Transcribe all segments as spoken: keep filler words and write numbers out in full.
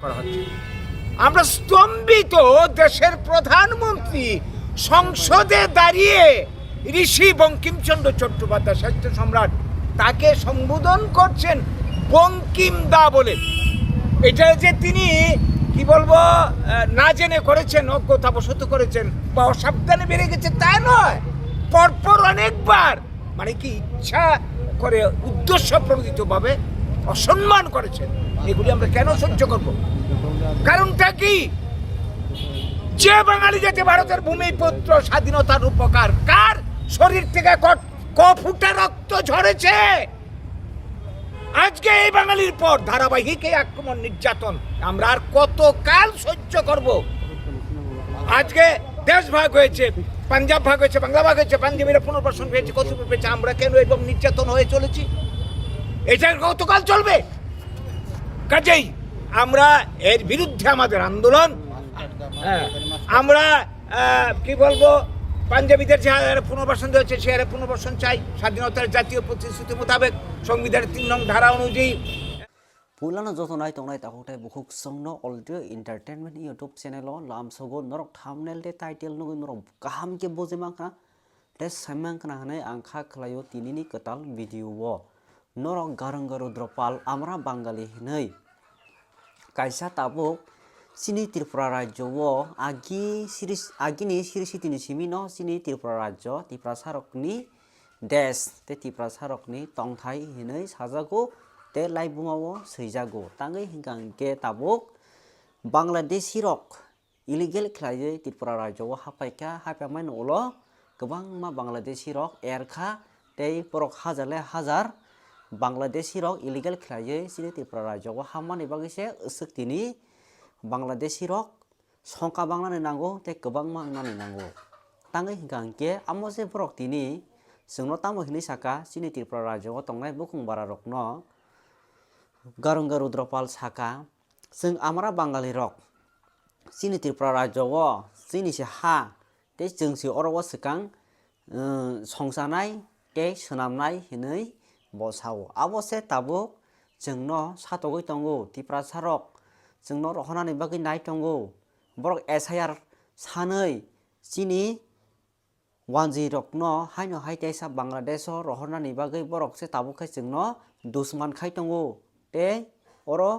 করা হচ্ছে। আমরা স্তম্ভিত, দেশের প্রধানমন্ত্রী সংসদে দাঁড়িয়ে ঋষি বঙ্কিমচন্দ্র চট্টোপাধ্যায়, সাহিত্য সম্রাট, তাকে সম্বোধন করছেন বঙ্কিম দা বলে। এটা যে তিনি, কি বলবো, আহ, না জেনে করেছেন, অজ্ঞতাবশত করেছেন বা অসাবধানে বেড়ে গেছে, তা নয়। পরপর অনেকবার, মানে কি, ইচ্ছা করে উদ্দেশ্য প্রণোদিতভাবে অসম্মান করেছেন। এগুলি আমরা কেন সহ্য করব? কারণটা কি? যে বাঙালি জাতি ভারতের ভূমিপুত্র, স্বাধীনতার রূপকার, কার শরীর থেকে কত, ক ফুটা রক্ত ঝরেছে? আজকে এই বাঙালির পর ধারাবাহিক এই আক্রমণ, নির্যাতন আমরা আর কতকাল সহ্য করব? আজকে দেশ ভাগ হয়েছে, পাঞ্জাব ভাগ হয়েছে, বাংলা ভাগ হয়েছে, পাঞ্জাবিরা পুনর্বাসন পেয়েছে, কর্তৃত্ব পেয়েছে, আমরা কেন এবং নির্যাতন হয়ে চলেছি? এটা কতকাল চলবে? কাজেই আমরা এর বিরুদ্ধে আমাদের আন্দোলন। হ্যাঁ, আমরা, আহ, কি বলবো, পাঞ্জাবিদের যে হারে পুনর্বাসন দেওয়া হচ্ছে, সে হারে পুনর্বাসন চাই, স্বাধীনতার জাতীয় প্রতিশ্রুতি মোতাবেক সংবিধানের তিন নং ধারা অনুযায়ী। Puilano joto nai tongnai takhuk tei bukhuk chwngno All Entertainment YouTube channel o lamsogo norok thumbnail tei title nugwi norok kaham khe bujima khna tei saimang khna hwnwi ang kha khlaio tinini kwtal video o. Norok Garanga Rudra Pal Amra Bangali hinwi kaisa tabuk chini Tripura rajyo o agi siri, agini siri sitini simi no chini Tripura rajyo Tiprasa rokni desh tei Tiprasa rokni tongthai hinwi sajago tei laibuma o swijago. Tangwi hwnkha hwnkhe tabuk Bangladeshi rok illegal khlaiwi Tripura rajyo o haphaikha, haphaimani ulo kwbangma Bangladeshi rok erkha tei borok hajar le hajar Bangladeshi rok illegal khlaiwi chini Tripura rajyo o hammani bagwi se aswk tini Bangladeshi rok songka bangnani nango tei kwbangma wngnani nango. Tangwi hwnkha hwnkhe amo se borok tini chwngno tamo hinwi saka chini Tripura rajyo o tongnai bukhung bara rokno Garanga Rudra Pal saka, chwng Amra Bangali rok chini Tripura rajyo o chini se ha tei chwng se oro o swkang, um, songchanai tei swnamnai hinwi bo sao. Abo se tabuk chwngno satogwi tongo Tiprasa rok, chwngno rohornani bagwi nai tongo. Borok S I R sanwi chini wanjwi rokno haino hai teisa Bangladesh o rohornani bagwi borok se tabuk khe chwngno dusman khai tongo tei oro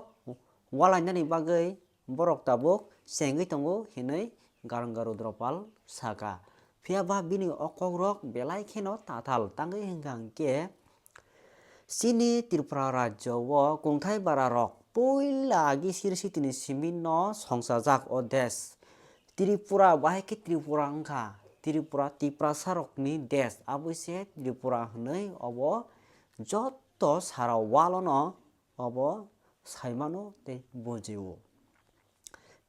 walainani bagwi borok tabuk chengwi tongo hinwi Garanga Rudra Pal saka. Phiya ba bini o kokrok belai kheno tatal, tangwi hwnkha hwnkhe chini Tripura rajyo o kungthai bara rok puila agi siri sitini simi no songchajak o desh. Tripura, bahai khe Tripura wngkha, Tripura, Tiprasa rokni desh, aboi se Tripura hwnwi obo joto sara world no obo saimano tei bujio.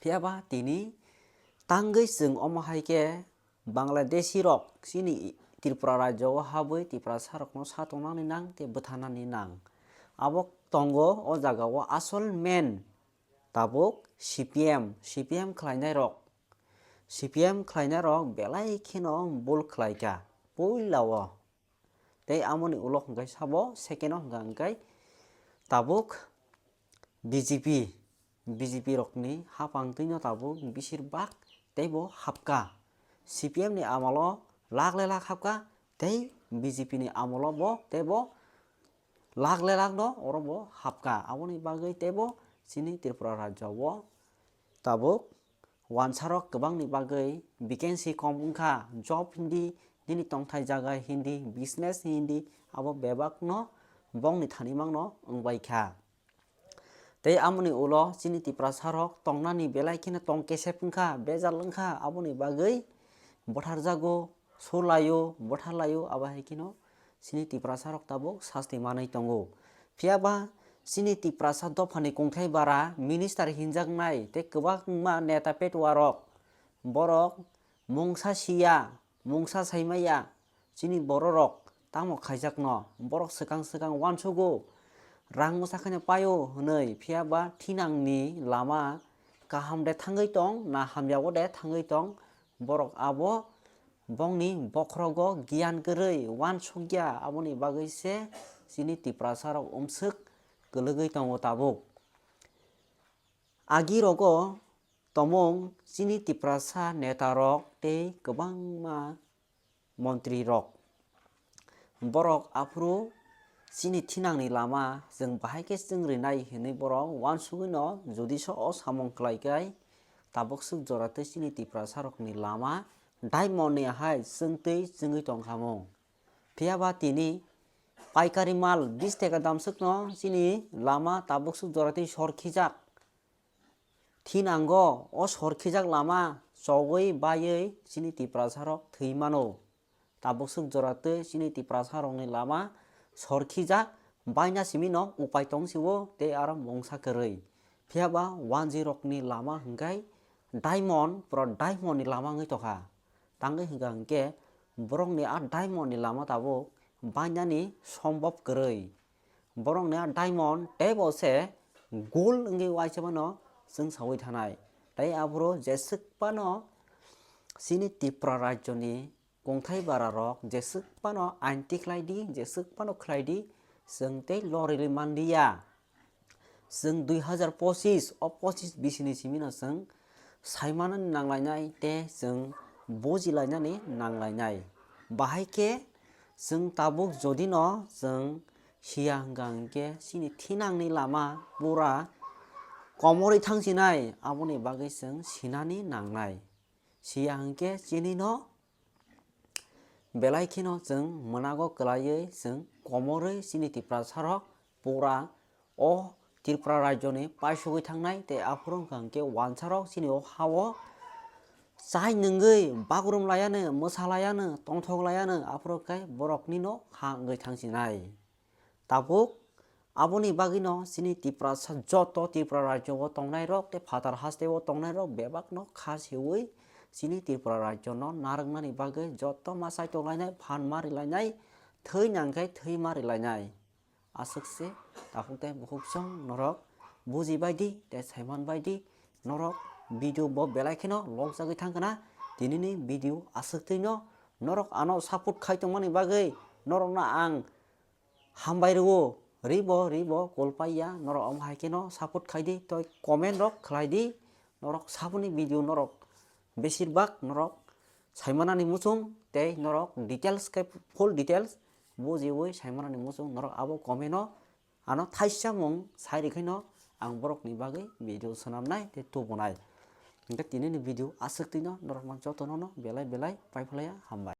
Phiya ba tini tangwi chwng omo hai khe Bangladeshi rok chini Tripura rajyo o habwi Tiprasa rokno satongnani nang tei bwtharnani nang. Abo tongo o jaga o asol main tabuk C P M, C P M khlainai rok, C P M khlainai rok belai kheno bul khlaikha puila o. Tei amoni ulo hwnkhe sabo second o hwnkha hwnkhe tabuk B J P, B J P rokni haphang twino tabuk bisir bak teibo hapkha. C P M ni amolo lakh le lakh hapkha tei B J P ni amolo bo teibo lakh le lakh no oro bo hapkha. Aboni bagwi teibo chini Tripura rajyo o tabuk wansarok kwbangni bagwi vacancy kom wngkha, job hindi, nini tongthai jaga hindi, business hindi, abo bebakno bongni thani mangno wngbaikha. Tei amoni ulo chini Tiprasarok tongnani belai kheno tong kesep wngkha, bejal wngkha, aboni bagwi butharjago, sulaio, butharlaio, abo hai kheno chini Tiprasarok tabuk sasti manwi tongo. Phiya ba chini Tiprasa dophani kungthai bara minister hinjaknai tei kwbangma neta petuarok, borok mungsa siya, mungsa saimaya, chini bororok tamo khaijakno, borok swkang swkang uansugo, rang bwsa khaino paio hwnwi, phiya ba thinangni lama kaham de thangwi tong, na hamya o de thangwi tong, borok abo bongni bokhorogo giyan kwrwi uansukya, aboni bagwi se chini Tiprasarok umswk kwlwgwi tongo tabuk. Agi rogo tomung chini Tiprasa neta rok tei kwbangma montri rok. Borok aphuru chini thinangni lama chwng bahai khe chwng rinai hinwi borok uansugwino jodi so o samung khlai khe tabuk swk jora tei chini Tiprasa rokni lama diamond ni hai chwng tei chwngwi tongkha mung. Phiya ba tini paikari mal bis taka dam swkno chini lama tabuk swk jora tei sor khijak. Thinango o sor khijak lama chogwi baiwi chini Tiprasa rok thwi mano. Tabuk swk jora tei chini Tiprasa rokni lama sor khijak baina simi no upai tong sio tei aro mungsa kwrwi. Phiya ba wanjwi rokni lama hwnkhe diamond, pura diamond ni lama wngwi tongkha. Tangwi hwnkha hwnkhe borokni a diamond ni lama tabuk bainani sombop kwrwi. Borokni a diamond teibo se gold wngwi uaisa mano chwng saui thanai. Tei aphuru jeswk phano chini Tripura rajyoni kongthai bara rok jeswk phano ain tikhlai di, jeswk phano khlai di, chwng tei lorili manliya. Chwng dui hazar pochis, o pochis bisini simino chwng saimanani nanglainai tei chwng bujilainani nanglainai. Bahai khe chwng tabuk jodino chwng siya hwnkha hwnkhe chini thinangni lama pura komorwi thangsinai, aboni bagwi chwng sinani nangnai. Siya hwnkhe chinino belai kheno chwng mwnago kwlaiwi chwng komorwi chini Tiprasa rok pura o Tripura rajyoni paisogwi thangnai tei aphuru wngkha hwnkhe uansarok chini o hao chai nwngwi bagrum laiano, mwsa laiano, tongthok laiano, aphuru khe boroknino ha wngwi thangsinai. Tabuk aboni bagwino chini Tiprasa joto Tripura rajyo o tongnai rok tei phatar haste o tongnai rok bebak no kha siwi chini Tripura rajyo no narwknani bagwi joto ma chaitok lainai, phan ma rilainai, thwi nang khe thwi ma rilainai. Aswk se takhuk tei bukhuk song norok buji bai di tei saiman bai di. Norok video bo belai kheno lok jagwi thang khna, tinini video aswk twi no norok ano support khai tongmani bagwi norok no ang hambai rwo, ribo, ribo, kolpaiya, norok omo hai kheno support khai di, toi comment rok khlai di, norok saboni video norok besir bak norok saimanani muchung tei norok details khe full details bujiwi saimanani muchung norok abo comment o ano thaisa mung sai rikhaino ang borokni bagwi video swnamnai tei tubunai. Hwnkhe tinini video aswk twino norokno jotono no belai belai paiphlaiya hambai.